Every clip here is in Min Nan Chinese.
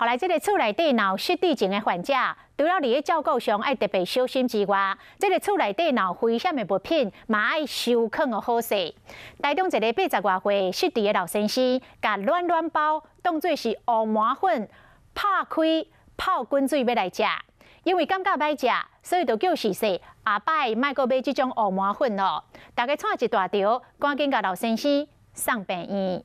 後來這个厝內底若有失智症的患者，除了佇咧照顧上愛特別小心之外，這个厝內底若有危險的物品，嘛愛收囥予好勢。台中一个80外歲失智的老先生，共暖暖包當做是烏麻粉，拍開泡滾水欲來食，因為感覺䆀食，所以就叫螭世下擺莫閣買這種烏麻粉囉。大家掣一大條，趕緊共老先生送病院。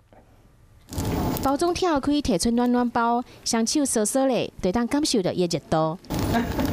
包裝拆開，提出暖暖包，雙手燒燒咧，就會當感受著伊的熱度。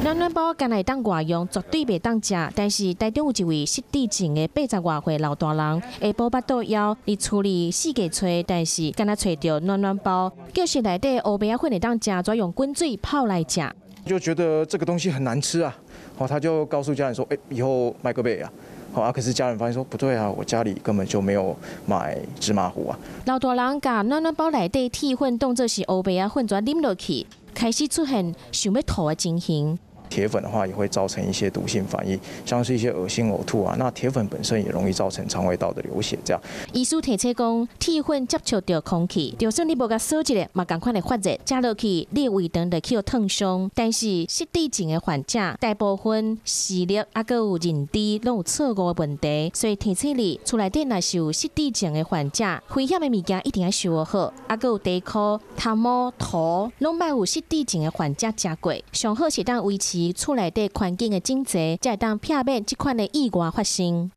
暖暖包敢若會當外用，絕對袂當食。但是台中有一位失智症的80外歲老大人，下晡腹肚枵，佇厝裡四界揣，但是敢若揣著暖暖包，叫室內底烏白仔粉會當食，就用滾水泡來食。就覺得這個東西很難吃啊，哦，他就告訴家人說，欸，以後莫閣買啊。好啊，可是家人發現說不對啊，我家裡根本就沒有買芝麻糊啊。老大人共暖暖包內底鐵粉當做是烏白仔粉，全啉落去，開始出現想欲吐的情形。鐵粉的話也會造成一些毒性反應，像是一些噁心嘔吐啊。那鐵粉本身也容易造成腸胃道的流血，這樣。醫師提醒講，鐵粉接觸著空氣，就算你無共掃一下，嘛仝款會發熱，食落去你的胃腸就去予燙傷。但是失智症的患者大部分視力猶閣有認知攏有錯誤的問題，所以提醒你，厝內底若是有失智症的患者，危險的物件一定愛收好，猶閣有地箍、頭毛、塗，攏莫予失智症的患者食過。上好是當維持厝內底環境的整齊，才會當避免這款的意外發生。